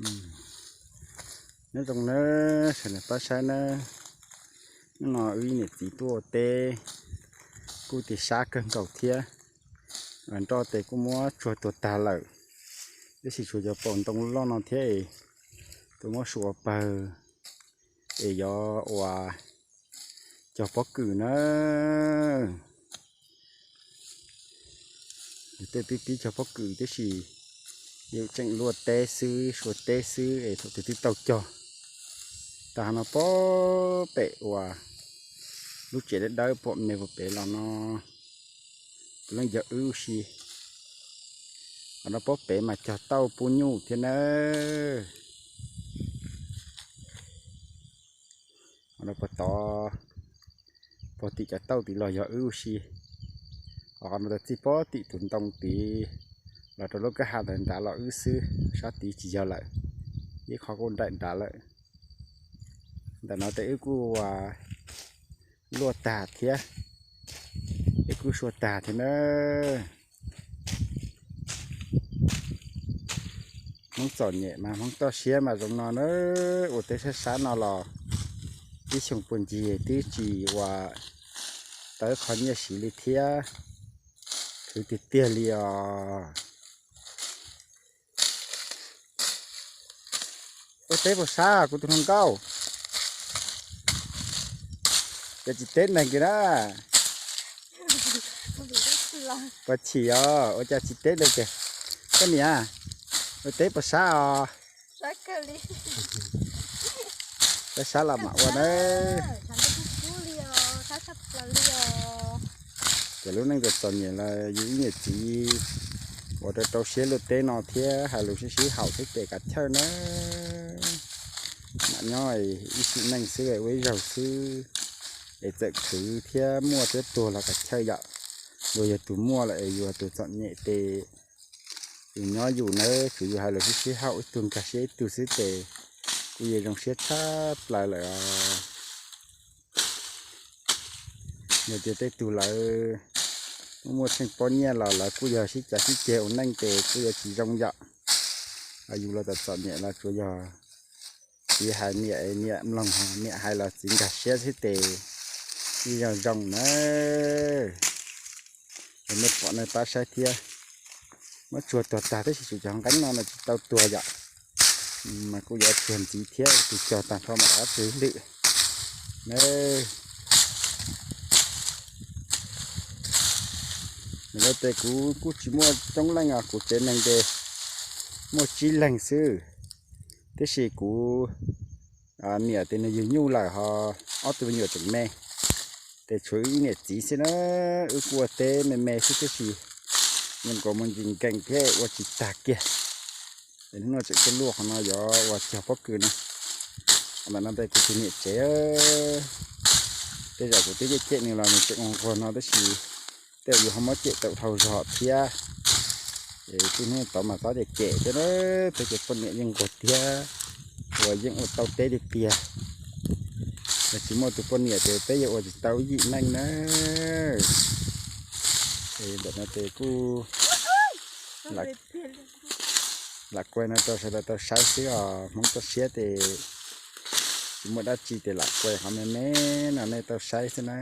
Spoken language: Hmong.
Nyob zoo nawb, sawv daws pab saib nawb. Hnub no wb niam txiv tuaj ua teb kuj tig sab kawg nkaus thiab. Nroj tes kuj muab tsuag tuag tag lawm, tab sis tshuav cov paus ntoo loj no thiab es tuaj muab sua pawg es yuav ua cog pob kws na. Tej pib pib cog pob kws tib si, yus tseem luaj teb xwb, sua teb xwb es thaum twg twb tau cog. Tag no pob pem uas lub tsev dawb dawb pom me pem los no, tus leej yog wb ua si. Qhov no pob pem mas cog tauj pub nyuj thiab nawb. Qhov no puag tod, puag tim cov tauj tid los yog wb ua si. Ho qhov no txij pob tim tus ntoo tid los rau lub kwj ha ntawd nrad los wb xwb, sab tid tsis yog lawm. Ib qho kuj nraim nrad lawm. Ntawm no tes wb kuj luaj tag thiab, es kuj sua tag thiab na. Hmoob txom nyem mas Hmoob toj siab mas zoo no na, ua teb sab sab no los ib xyoo puag ncig twb tsis ua tau ib qho nyiaj siv li thiab, khwv tiag tiag li os. Ua teb puas sab kuv tus hluas nkauj? Cas tsis teb neeg kiag na? Puas chim os, ua cas tsis teb neeg kiag? Koj niam, ua teb puas sab os? Sab sab los mam ua na. Ces lub neej txom txom nyem los yus ib niam txiv uas rau rau siab luaj teb no thiab hais lus sib sib haum thiab ces kav chawj na. Mam nyob ib sim neej xwb ua ib zaug xwb, es txawm khwv thiab muaj thiab tuag los kav chawj yom. Luag yog tus muaj lawm es yus tus txom nyem ces yus nyob yus nawb, tsuas yus hais lus sib sib haum ib tug nkag siab ib tug xwb ces kuj yuav zoo siab tshaj plaws lawm os. Yog tias tej tug lawv muaj tsheej pob nyiaj los lawv kuj yog sib cav sib ceg ua neej ces kuj yuav tsis zoo yom. Yus los txom txom nyem los tsuas yog txiv hais niam, niam mloog, niam hais los txiv nkag siab xwb ces yeej zoo zoo na. Es nej pom nej pab saib thiab. Muab tsuag tuag tag tab sis tsum cov nqeeb no mas tsis tau tuag yom. Mas kuj yuav tsuag ntxiv thiab, tus cog tag nrho mas dab tsi lwm na. Nws tes kuv kuj tsis muaj coob leej os, kuv tsev neeg ces muaj tsib leeg xwb. Tiam sis kuv niam tes nws yug nyuj lawm ho ob tug me nyuam tseem me, ces tshuav wb ib niam txiv xwb na. Wb kuj ua teb me me xwb tiam sis nyuam qhuav mus ntsis nkees thiab ua tsis tag kiag. Es hnub no tseem tuaj luaj qhov no yuav ua cog pob kws no. Ntawm no tes kuv tus niam tsev, tej zaum kuv twb cem cem nws los nws tseem ua nquag no tab sis tej zaum yus ho muab cem tau dhau zog thiab. Es tib hnub tod mas txhob cem cem thiab na, peb cov poj niam yeej nquag tiag, ua yeej ua tau teb tiag tiag. Yog tsis muaj tus poj niam ces peb yuav ua tsis tau yim neej na. Es ntawm no ces kuj lam kuaj no rau sawv daws tau saib xwb os, Hmoob toj siab ces tsis muaj dab tsi ces lam kuaj qhov me me no nej tau saib xwb na.